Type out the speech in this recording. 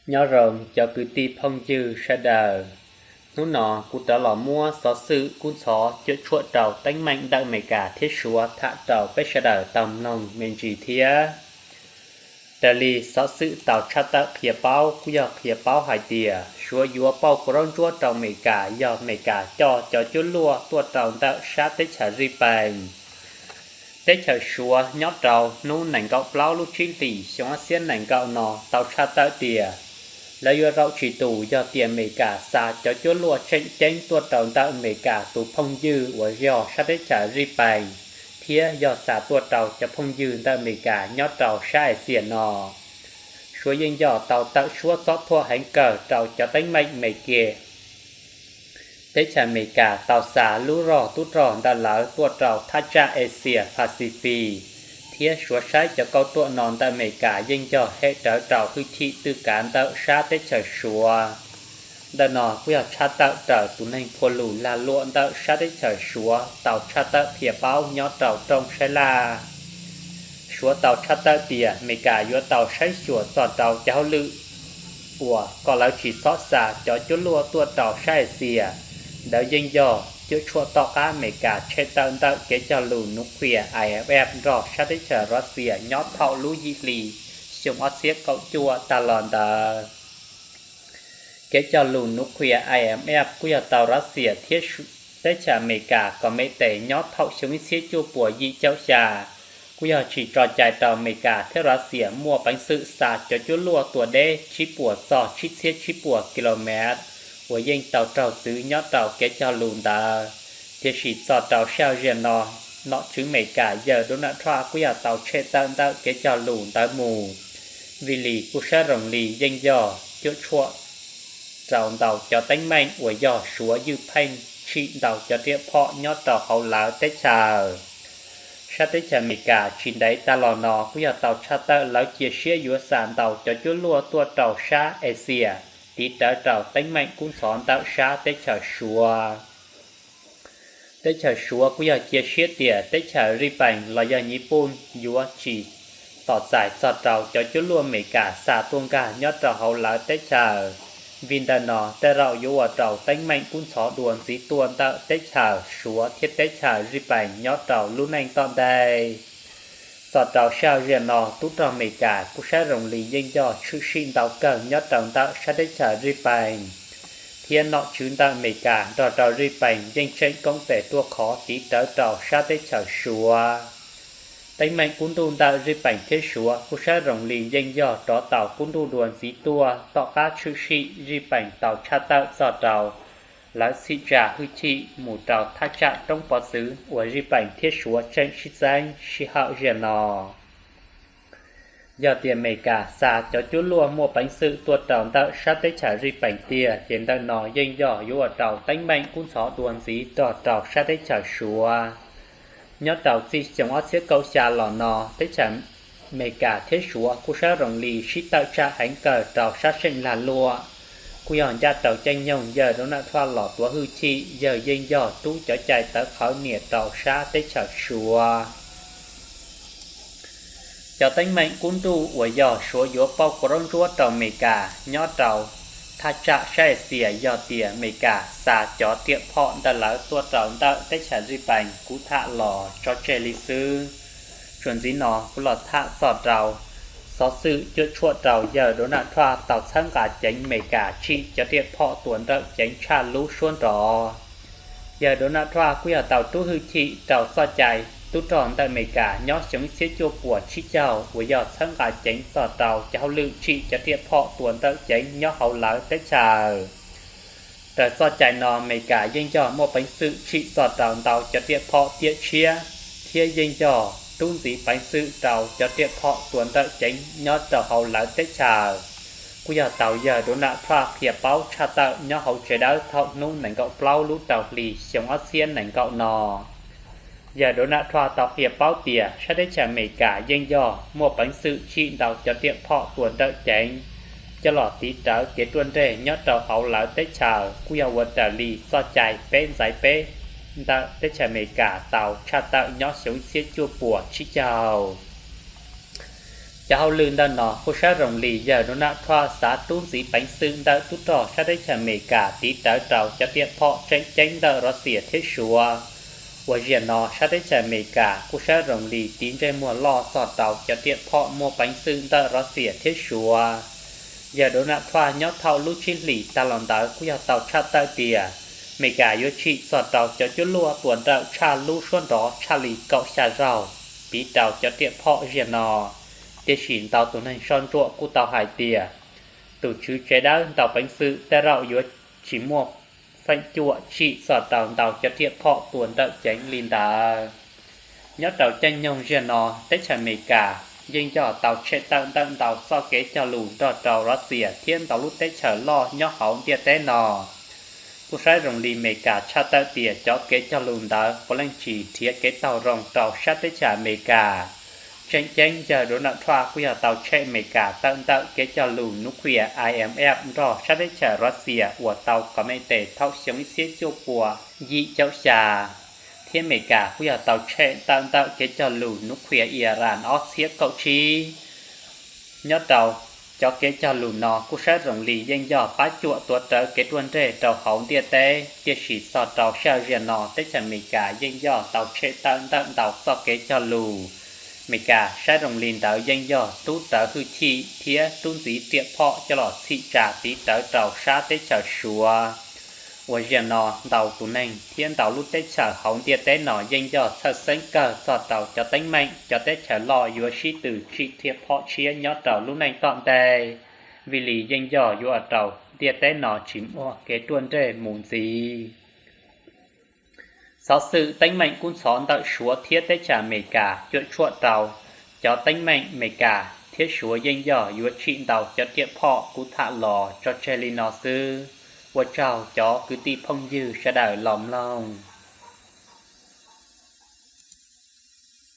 Nyob zoo cov kwv tij phooj ywg sawv daws, hnub no kuv rov los muab xov xwm kub ntxhov cuam tshuam rau teeb meem ntawm Amelikas thiab Suav tham rau peb sawv daws tau mloog me ntsis thiab. Raws li xov xwm tau tshaj tawm qhia paub kuj yog qhia paub hais tias Suav yuav pauj kua zaub ntsuab rau Amelikas yog Amelikas coj cov cuab luaj tuaj rau ntawm sab teb chaws Zij Pees. Teb chaws Suav nyob rau hnub nees nkaum plaub lub tsib hlis xyoo ob txhiab nees nkaum no tau tshaj tawm tias lawv yuav zaum tsis tus yog tias Amelikas xa cov cuab luaj tseem ceeb tuaj rau ntawm Amelikas tus phooj ywg uas yog sab teb chaws Zij Pees, thiab yog xa tuaj rau cov phooj ywg ntawm Amelikas nyob rau sab Axias no. Suav yeej yog tau tawm suab txob thuam heev kawg rau cov teeb meem me ke. Teb chaws Amelikas tau xa lub rog tub rog ntawm lawv tuaj rau thaj tsam Axias Pacific, thiab Suav saib cov kauj ruam no ntawm Amelikas yeej yog hem rawv rau hwj chim twj kav ntawm sab teb chaws Suav. Ntawm no kuj yog tshaj tawm raws tus neeg phua lus lag luam ntawm sab teb chaws Suav tau tshaj tawm qhia paub nyob rau rooj sab laj. Suav tau tshaj tawm tias Amelikas yuav tau saib xyuas txog rau cov hauj lwm uas kom lawv tsis txhob xa cov cuab luaj tuaj rau sab Axias. Ntawd yeej yog cuam tshuam tom qab Amelikas tshem tawm ntawm kev cog lus nuclear I N F nrog sab teb chaws Russia nyob thaum lub yim hli xyoo ob txhiab kaum cuaj tag los ntawd. Kev cog lus nuclear I N F kuj yog tau Russia thiab teb chaws Amelikas kom me tes nyob thaum xyoo ib txhiab cuaj puas yim caum xya. Kuj yog tsis tso cai rau Amelikas thiab Russia muaj peev xwm xa cov cuab luaj tua deb tsib puas txog tsib txhiab tsib puas kilomev uas yeej tau raug txwv nyob rau kev cog lus ntawd. Tiam sis txog rau sij hawm ziag no, nom tswv Amelikas yawg Donald Trump kuj yog tau tshem tawm ntawm kev cog lus ntawd mus. Vim li kuj saib zoo li yeej yog cuam tshuam rau ntau cov teeb meem uas yog Suav ywj pheej tsim ntau cov riam phom nyob rau hauv lawv teb chaws. Sab teb chaws Amelikas tsis ntev tag los no kuj yog tau tshaj tawm lawv cia siab yuav xa ntau cov cuab luaj tuaj rau sab Axias, tiv rawv rau teeb meem kub ntxhov ntawm sab teb chaws Suav. Teb chaws Suav kuj yog cia siab tias teb chaws Zij Pees los yog Nyiv Pooj yuav tsis tos txais txog rau cov cuab luaj Amelikas xa tuaj nkag nyob rau hauv lawv teb chaws. Vim ntawm no tej zaum yuav ua rau teeb meem kub ntxhov dua ntxiv tuaj ntawm teb chaws Suav thiab teb chaws Zij Pees nyob rau lub neej tom ntej. Txog rau sij hawm ziag no tub rog Amelikas kuj saib zoo li yeej yog tshwm sim ntau kawg nyob rau ntawm sab teb chaws Zij Pees, thiab nom tswv ntawm Amelikas nrog rau Zij Pees yeej tseem koom tes ruaj khov tiv rawv rau sab teb chaws Suav. Teeb meem kub ntuj ntawm Zij Pees thiab Suav kuj saib zoo li yeej yog rov tau kub ntuj dua ntxiv tuaj tom qab tshwm sim Zij Pees tau tshaj tawm txog rau lawv txhim tsa hwj chim mus rau thaj tsam roob pov txwv uas Zij Pees thiab Suav tseem sib txeeb sij hawm ziag no. Yog tias Amelikas xa cov cuab luaj muaj peev xwm tuaj rau ntawm sab teb chaws Zij Pees tiag ces ntawm no yeej yog yuav ua rau teeb meem kub ntxhov dua ntxiv rog rau sab teb chaws Suav. Nyob rau txij xyoo ob txhiab kaum xya los no teb chaws Amelikas thiab Suav kuj saib zoo li sib tawm tsam heev kawg rau sab seem lag luam. Kuj yog ncaj rau caij nyoog yawg Donald Trump los tuav hwj chim, yawg yeej yog rub cov cai tawv qhawv nias rau sab teb chaws Suav. Cov teeb meem kub ntuj uas yog Suav yuav pauj kua zaub ntsuab rau Amelikas nyob rau thaj tsam sab Axias yog tias Amelikas xa cov riam phom ntawm lawv tuaj rau ntawm teb chaws Zij Pees kuv tham los tso tseg li xwb. Tsuas ntxiv no kuv los tham txog rau xov xwm cuam tshuam rau yawg Donald Trump tau txhawb nqa ceev Amelikas tsim cov riam phom tua nrawm ceev tshaj lub suab nrov. Yawg Donald Trump kuj yog tau rub hwj chim rau txoj cai tub rog ntawm Amelikas nyob xyoo ib txhiab cuaj puas tsib caug uas yog txhawb nqa ceev txog rau cov hauj lwm tsim cov riam phom tua nrawm ceev nyob hauv lawv teb chaws. Raws txoj cai no Amelikas yeej yog muaj peev xwm tsim txog rau ntau cov riam phom tiam tshiab, thiab yeej yog rub ntxiv peev xwm rau cov riam phom tua nrawm ceev nyob rau hauv lawv teb chaws. Kuj yog tau yawg Donald Trump qhia paub tshaj tawm nyob hauv tsev dawb thaum hnub nees nkaum plaub lub rau hli xyoo ob txhiab nees nkaum no. Yawg Donald Trump tau qhia paub tias sab teb chaws Amelikas yeej yog muaj peev xwm tsim ntau cov riam phom tua nrawm ceev coj los tiv rawv kev ruaj nreg nyob rau hauv lawv teb chaws, kuj yog ua raws li txoj cai peb ntxaiv peb ntawm teb chaws Amelikas tau tshaj tawm nyob xyoo ib txhiab cuaj puas tsib caug. Cov hauj lwm ntawm no kuj saib zoo li yawg Donald Trump xav rub ntxiv peev xwm ntawm tub rog sab teb chaws Amelikas tiv rawv rau cov riam phom tseem ceeb ntawm Russia thiab Suav. Uas ziag no sab teb chaws Amelikas kuj saib zoo li tiv ntsej muag loj txog rau cov riam phom muaj peev xwm ntawm Russia thiab Suav. Yawg Donald Trump nyob thaum lub tsib hlis tag los ntawd kuj yog tau tshaj tawm tias Amelikas yuav tsim txog rau cov cuab luaj tua nrawm tshaj lub suab nrov tshaj li kaum xya zaug tiv rau cov riam phom ziag no. Tiam sis ntau tus neeg soj ntsuam kuj tau hais tias tus tswv tsev dawb ntau peev xwm tej zaum yuav tsis muaj feem cuam tsim txog rau ntau cov riam phom tua nrawm ceev li ntawd. Nyob rau caij nyoog ziag no, teb chaws Amelikas yeej yog tau tshem tawm ntawm ntau txoj kev cog lus nrog rau Russia thiab ntau lub teb chaws loj nyob hauv ntiaj teb no. Kuj saib zoo li Amelikas tshaj tawm tias cov kev cog lus ntawd puav leej tsis nrhiav kev taug zoo rau sab teb chaws Amelikas. Tseem ceeb yawg Donald Trump kuj yog tau tshem Amelikas tawm ntawm kev cog lus nuclear I M F nrog sab teb chaws Russia uas tau commente thaum xyoo ib txhiab cuaj pua yim caum xya, thiab Amelikas kuj yog tau tshem tawm ntawm kev cog lus nuclear Iran ob txhiab kaum tsib. Nyob rau cov kev cog lus no kuj saib zoo li yeej yog pab cuam tuav rawv kev ruaj nreg rau hauv ntiaj teb, tiam sis txog rau sij hawm ziag no teb chaws Amelikas yeej yog tau tshem tawm ntawm ntau txoj kev cog lus. Amelikas saib zoo li ntawd yeej yog rub rawv hwj chim thiab rub ntxiv riam phom coj los txhim tsa tiv rawv rau sab teb chaws Suav. Uas ziag no ntau tus neeg thiab ntau lub teb chaws hauv ntiaj teb no yeej yog txhawj xeeb kawg txog rau cov teeb meem cov teb chaws loj yuav sib tw tsim riam phom tshiab nyob rau lub neej tom ntej, vim li yeej yog yuav ua rau ntiaj teb no tsis muaj kev ruaj nreg mus ntxiv. Xov xwm teeb meem kub ntxhov ntawm Suav thiab teb chaws Amelikas cuam tshuam rau cov teeb meem Amelikas thiab Suav yeej yog yuav tsim ntau cov riam phom kuv tham los tso tseg li no xwb. Ua tsaug cov kwv tij phooj ywg sawv daws los mloog.